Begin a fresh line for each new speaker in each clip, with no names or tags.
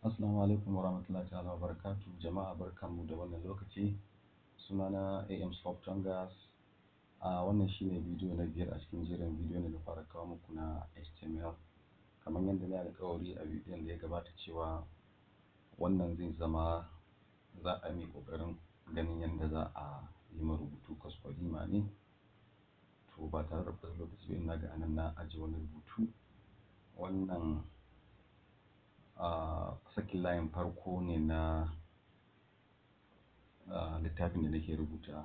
Assalamu alaikum warahmatullahi ta'ala wabarakatuh. Jama'a, barkanmu da wannan lokaci. Sunana AM Tongas. A wannan shine bidiyo na 5 a cikin jerin bidiyon da na fara kawo muku na HTML. Kamar yadda na yi alƙawari a bidiyon da ya gabata cewa wannan zai zama za a yi ƙoƙarin ganin yadda za a yi ma rubutu kwaskwarima ne. To, ba tare da ɓata lokaci ba, ina ga anan na ajiye wani rubutu. Wannan sakin layin farko ne na littafin da nake rubuta,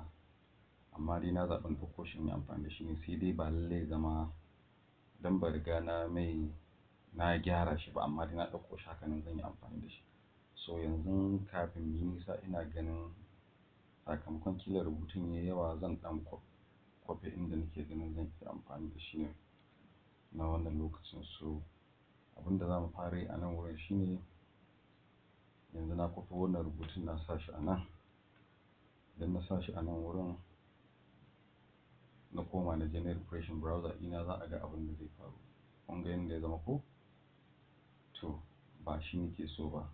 amma dai na zaɓi na ɗauko shi in yi amfani da shi ne, sai dai ba lallai ya zama don ban riga na mai na gyara shi ba, amma dai na ɗauko shi haka nan zan yi amfani da shi. So yanzu, kafin mu yi nisa, ina ganin sakamakon ƙila rubutun yayi yawa, zan ɗan kwafe inda nake ganin zan iya amfani da shi ne na wannan lokacin. So abin da za mu fara yi a nan wurin shine, yanzu na kwafo wannan rubutun, na sa shi a nan. Idan na sa shi a nan wurin, na koma na je na refreshing browser ɗina, za a ga abin da zai faru. Kun ga yanda ya zama ko? To, ba shi nake so ba.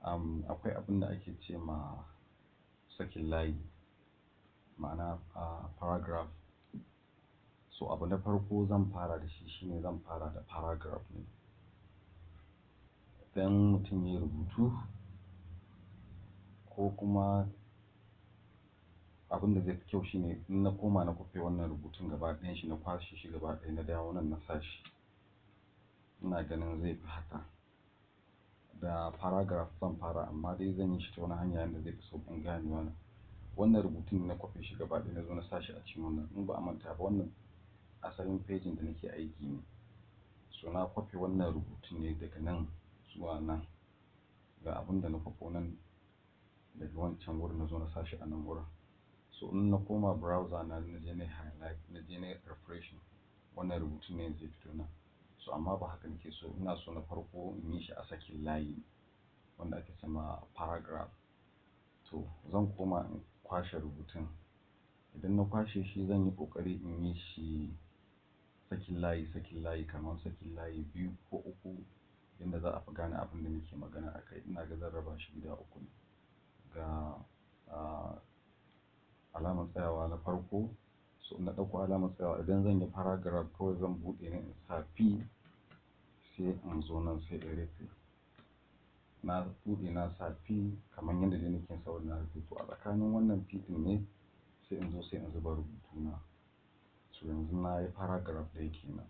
Akwai abin da ake ce ma sakin layi, ma'ana paragraph. So abu na farko zan fara da shi shine zan fara da paragraph ne. Idan mutum yayi rubutu ko kuma abin da zai fi kyau shine in na koma na kwafe wannan rubutun gaba ɗayan shi, na kwashe shi gaba ɗaya, na dawo nan na sa shi, ina ganin zai fi haka. Da paragraph zan fara, amma dai zan yi shi ta wani hanya yanda zai fi sauƙin ganewa. Wannan rubutun na kwafe shi gaba ɗaya, na zo na sa shi a cikin wannan. In ba a manta ba, wannan asalin pejin da nake aiki ne. So na kwafe wannan rubutun ne daga nan zuwa nan. Ga abin da na kwafo nan daga wancan wurin, na zo na sa shi a nan wurin. So in na koma browser na, na je na highlight, na je na refreshing, wannan rubutun ne zai fito nan. So amma ba haka nake so. Ina so na farko in yi shi a sakin layi wanda ake ce ma paragraph. To, zan koma in kwashe rubutun. Idan na kwashe shi, zan yi ƙoƙari in yi shi sakin layi sakin layi, kamar sakin layi biyu ko uku, yanda za a fi gane abin da nake magana a kai. Ina ga zan raba shi gida uku ne. Ga alamar tsayawa na farko. So na ɗauko alamar tsayawa. Idan zan yi paragraph, kawai zan buɗe ne in sa P, sai in zo nan sai in rufe. Na buɗe, na sa P kamar yadda dai nake sauri, na rufe. To, a tsakanin wannan P ɗin ne sai in zo sai in zuba rubutuna. So yanzu na yi paragraph ɗaya kenan.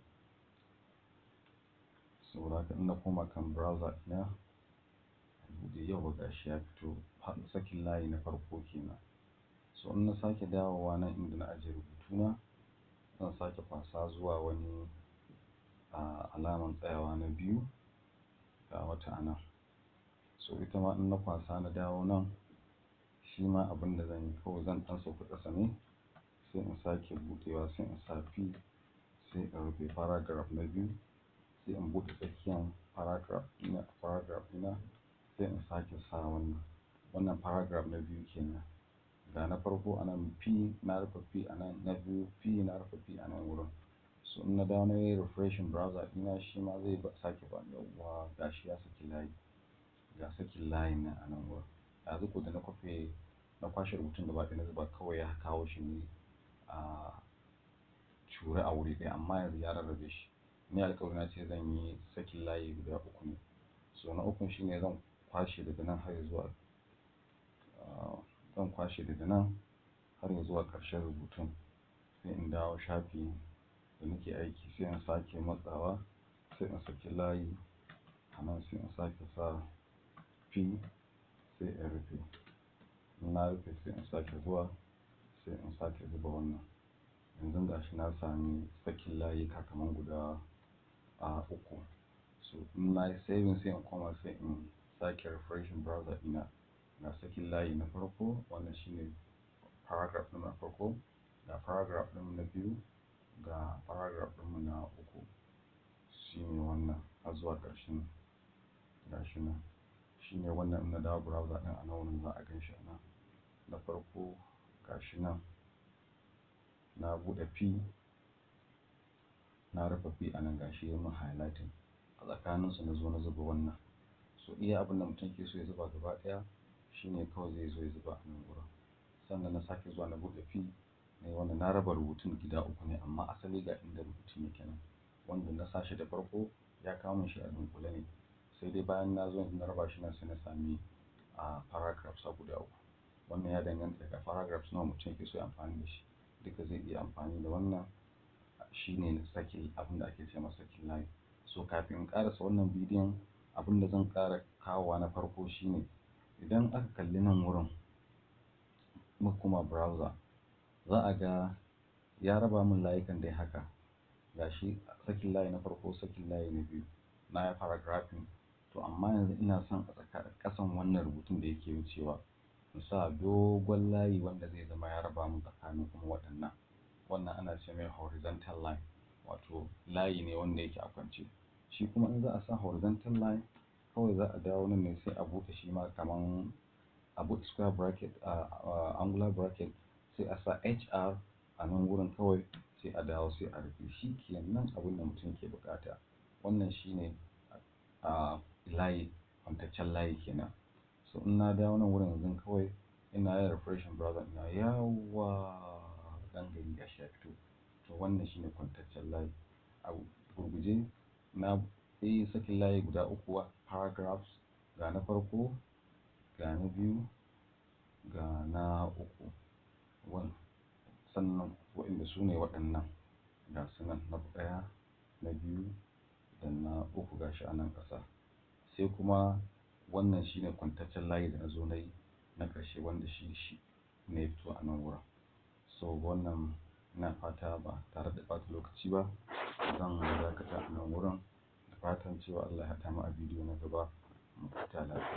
Saboda haka in na koma kan browser ɗina, buɗe, yauwa, gashi ya fito, sakin layi na farko kenan. So in na sake dawowa nan inda na ajiye rubutuna, zan sake kwasa zuwa wani alaman tsayawa na biyu. Ga wata a nan. So ita ma in na kwasa na dawo nan, shi ma abin da zan yi, kawai zan ɗan sauka ƙasa ne, sai in sake buɗewa, sai in sa P, sai in rufe, paragraph na biyu. Sai in buɗe tsakiyan paragraph ɗina, sai in sake sa wannan. Wannan paragraph na biyu kenan. Ga na farko a nan, P, na rufe P a nan. Na biyu, P, na rufe P a nan wurin. So in na dawo na yi refreshing browser ɗina, shi ma zai sake bani, yawwa, gashi ya saki layi. Ga sakin layin nan a nan wurin. Ɗazu ko da na kwafe, na kwashe rubutun gaba ɗaya na zuba, kawai ya kawo shi ne a cure a wuri ɗaya, amma yanzu ya rarrabe shi. Ni alƙawari na ce zan yi sakin layi guda uku ne. So na ukun shine zan kwashe daga nan har zuwa zan kwashe daga nan har zuwa ƙarshen rubutun, sai in dawo shafi da nake aiki, sai in sake matsawa, sai in saki layi a nan, sai in sake sa P, sai in rufe. In na rufe, sai in sake zuwa, sai in sake zuba wannan. Yanzu gashi na sami sakin layuka kaman guda uku. So in na yi saving, sai in koma, sai in sake refreshing browser ɗina. Ga sakin layi na farko, wannan shine paragraph ɗin na farko. Ga paragraph ɗin na biyu, ga paragraph ɗinmu na uku, shine wannan har zuwa ƙarshen. Gashi nan, shine wannan. In na dawo browser ɗin, a nan wurin za a gan shi a nan. Na farko gashi nan, na buɗe P, na rufe P a nan, gashi ya mun highlighting. A tsakaninsu na zo na zuba wannan. So So iya abin da mutum yake so ya zuba gaba ɗaya shine kawai zai zo ya zuba a nan gurin. Sannan na sake zuwa na buɗe P na yi wannan, na raba rubutun gida uku ne, amma asali ga inda rubutun yake nan. Wanda na sa shi da farko ya kawo min shi a dunƙule ne. Sai dai bayan na zo na raba shi nan, sai na sami a paragraphs guda uku. Wannan ya danganta daga paragraphs nawa mutum yake so ya amfani da shi. Duka zai iya amfani da wannan, shine sakin abin da ake ce masa sakin layi. So kafin in ƙarasa wannan bidiyon, abin da zan ƙara kawowa na farko shine, idan aka kalli nan wurin, muka koma browser, za a ga ya raba min layukan dai haka. Gashi sakin layi na farko, sakin layi na biyu, na yi paragraphing. To amma yanzu ina son a tsaka ƙasan wannan rubutun da yake wucewa in sa dogon layi wanda zai zama ya raba min tsakanin kuma waɗannan. Wannan ana ce mai horizontal line, wato layi ne wanda yake a kwance. Shi kuma in za a sa horizontal line, kawai za a dawo nan ne, sai a buɗe shi ma kaman a buɗe square bracket, angular bracket, sai a sa hr a nan wurin kawai, sai a dawo sai a rufe shi. Kenan abin da mutum ke buƙata. Wannan shine a layi, kwantaccen layi kenan. So in na dawo nan wurin yanzu, kawai ina yin refreshing browser ina, yawwa, ɗan gari, gashi ya fito. To wannan shine kwantaccen layi. A gurguje na yi sakin layi guda uku, paragraphs, ga na farko, ga na biyu, ga na uku. Sannan waɗanda su ne waɗannan, ga su nan, na ɗaya, na biyu da na uku, ga shi a nan ƙasa. Sai kuma wannan shine kwantaccen layi da na zo na yi na ƙarshe, wanda shi ne ya fito a nan wurin. So wannan ina fata ba tare da ɓata lokaci ba zan dakata a nan wurin, da fatan cewa Allah ya haɗa mu a bidiyo na gaba. Mu huta lafiya.